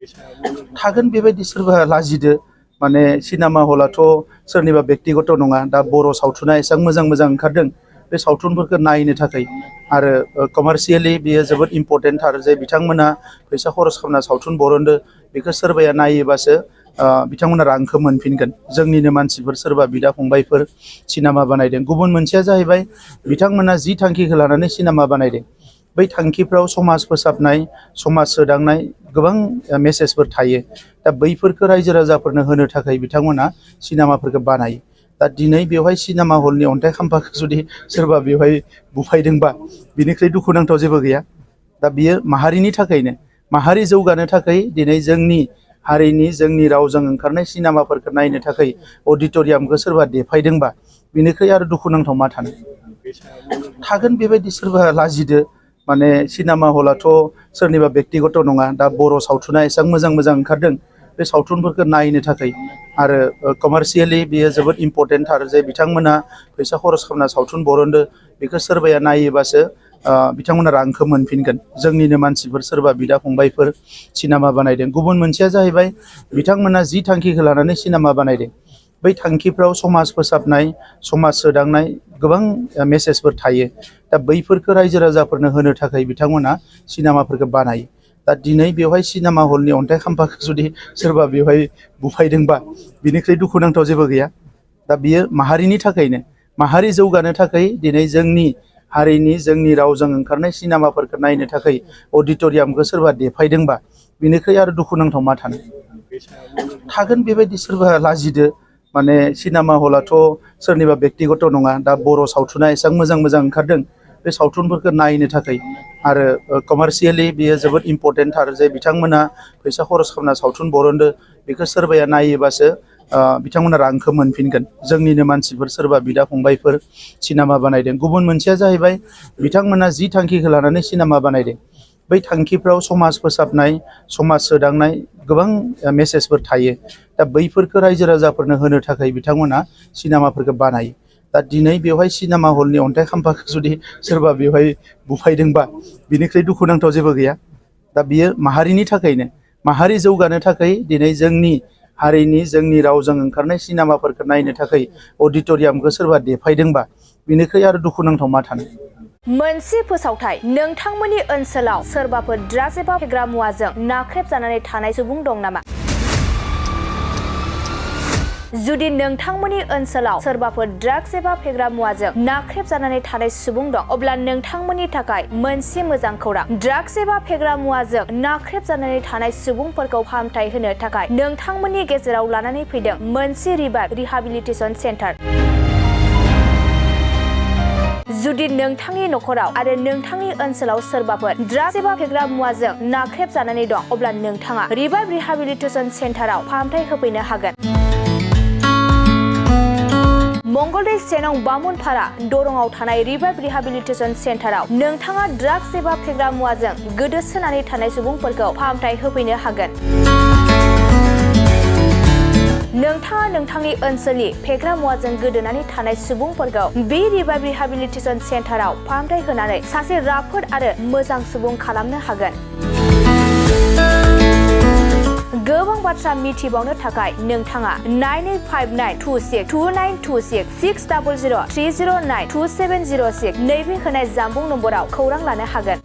थागोन बेबायदि सोरबा लाजिदो माने सिनेमा हलाथ' सोरनिबा बेक्तिगत नङा दा बर' सावथुना एसेबां मोजां मोजां ओंखारदों बे सावथुनफोरखौ नायनो थाखाय आरो कमार्शियेलि बेयो जोबोद इम्पर्टेन्ट आरो जे बिथांमोना फैसा खरस खालामना सावथुन बरनदो बेखौ सोरबाया नायोबासो बिथांमोना रांखौ मोनफिनगोन जोंनिनो मानसिफोर सोरबा बिदा फंबायफोर सिनेमा बानायदों गुबुन मोनसेया जाहैबाय बिथांमोना जि थांखिखौ लानानै सिनेमा बानायदों बै थांखिफ्राव समाज फोसाबनाय समाज सोदांनाय गोबां मेसेजफोर थायो दा बैफोरखौ रायजो राजाफोरनो होनो थाखाय बिथांमोना सिनेमाफोरखौ बानायो दा दिनै बेवहाय सिनेमा हलनि अन्थाइ खाम्फाखौ जुदि सोरबा बेवहाय बुफायदोंबा बिनिख्रुइ दुखुनांथाव जेबो गैया दा बियो माहारिनि थाखायनो माहारि जौगानो थाखाय दिनै जोंनि हारिनि जोंनि रावजों ओंखारनाय सिनेमाफोरखौ नायनो थाखाय अडिट'रियामखौ सोरबा देफायदोंबा बिनिख्रुइ आरो दुखुनांथाव मा थानो थागोन बेबायदि सोरबा लाजिदो माने सिनेमा हलाथ' सोरनिबा बेक्तिगत नङा दा बर' सावथुना एसेबां मोजां मोजां ओंखारदों बे सावथुनफोरखौ नायनो थाखाय आरो कमार्शियेलि बेयो जोबोद इम्पर्टेन्ट आरो जे बिथांमोना फैसा खरस खालामना सावथुन बरनदो बेखौ सोरबाया नायोबासो बिथांमोना रांखौ मोनफिनगोन जोंनिनो मानसिफोर सोरबा बिदा फंबायफोर सिनेमा बानायदों गुबुन मोनसेया जाहैबाय बिथांमोना जि थांखिखौ लानानै सिनेमा बानायदों बै थांखिफ्राव समाज फोसाबनाय समाज सोदांनाय गोबां मेसेजफोर थायो दा बैफोरखौ रायजो राजाफोरनो होनो थाखाय बिथांमोना सिनेमाफोरखौ बानायो दा दिनै बेवहाय सिनेमा हलनि अन्थाइ खाम्फाखौ जुदि सोरबा बेवहाय बुफायदोंबा बिनिख्रुइ दुखुनांथाव जेबो गैया दा बियो माहारिनि थाखायनो माहारि जौगानो थाखाय दिनै जोंनि हारिनि जोंनि रावजों ओंखारनाय सिनेमाफोरखौ नायनो थाखाय अडिट'रियामखौ सोरबा देफायदोंबा बिनिख्रुइ आरो दुखुनांथाव मा थानो थागोन बेबायदि सोरबा लाजिदो माने सिनेमा हलाथ' सोरनिबा बेक्तिगत नङा दा बर' सावथुना एसेबां मोजां मोजां ओंखारदों बे सावथुनफोरखौ नायनो थाखाय आरो कमार्शियेलि बेयो जोबोद इम्पर्टेन्ट आरो जे बिथांमोना फैसा खरस खालामना सावथुन बरनदो बेखौ सोरबाया नायोबासो बिथांमोना रांखौ मोनफिनगोन जोंनिनो मानसिफोर सोरबा बिदा फंबायफोर सिनेमा बानायदों गुबुन मोनसेया जाहैबाय बिथांमोना जि थांखिखौ लानानै सिनेमा बानायदों बै थांखिफ्राव समाज फोसाबनाय समाज सोदांनाय गोबां मेसेजफोर थायो दा बैफोरखौ रायजो राजाफोरनो होनो थाखाय बिथांमोना सिनेमाफोरखौ बानायो दा दिनै बेवहाय सिनेमा हलनि अन्थाइ खाम्फाखौ जुदि सोरबा बेवहाय बुफायदोंबा बिनिख्रुइ दुखुनांथाव जेबो गैया दा बियो माहारिनि थाखायनो माहारि जौगानो थाखाय दिनै जोंनि हारिनि जोंनि रावजों ओंखारनाय सिनेमाफोरखौ नायनो थाखाय अडिट'रियामखौ सोरबा देफायदोंबा बिनिख्रुइ आरो दुखुनांथाव मा थानो मोनसे फोसावथाय नोंथांमोननि ओनसोलाव सोरबाफोर ड्राग्स एबा फेग्रा मुवाजों नाख्रेबजानानै थानाय सुबुं दं नामा? जुदि नोंथांमोननि ओनसोलाव सोरबाफोर ड्राग्स एबा फेग्रा मुवाजों नाख्रेबजानानै थानाय सुबुं दं अब्ला नोंथांमोननि थाखाय मोनसे मोजां खौरां ड्राग्स एबा फेग्रा मुवाजों नाख्रेबजानानै थानाय सुबुंफोरखौ फाहामथाय होनो थाखाय नोंथांमोननि गेजेराव लानानै फैदों मोनसे रिभाइभ रिहाबिलिटेसन सेन्टार। जुदि नोंथांनि नखराव आरो नोंथांनि ओनसोलाव सोरबाफोर ड्राग्स एबा फेग्रा मुवाजों नाख्रेबजानानै दं अब्ला नोंथाङा रिभाइभ रिहाबिलिटेसन सेन्टाराव फाहामथाय होफैनो हागोन। मंगलदै 1 नं बामुनपारा दरंआव थानाय रिभाइभ रिहाबिलिटेसन सेन्टाराव नोंथाङा ड्राग्स एबा फेग्रा मुवाजों गोदोसोनानै थानाय सुबुंफोरखौ फाहामथाय होफैनो हागोन। नोंथाङा नोंथांनि ओनसोलनि फेग्रा मुवाजों गोदोनानै थानाय सुबुंफोरखौ बे रिभाइभ रिहाबिलिटेसन सेन्टाराव फाहामथाय होनानै सासे राफोद आरो मोजां सुबुं खालामनो हागोन। गोबां बाथ्रा मिथिबावनो थाखाय नोंथाङा 9859262926 60030927006 नैबे होनाय जानबुं नम्बराव खौरां लानो हागोन।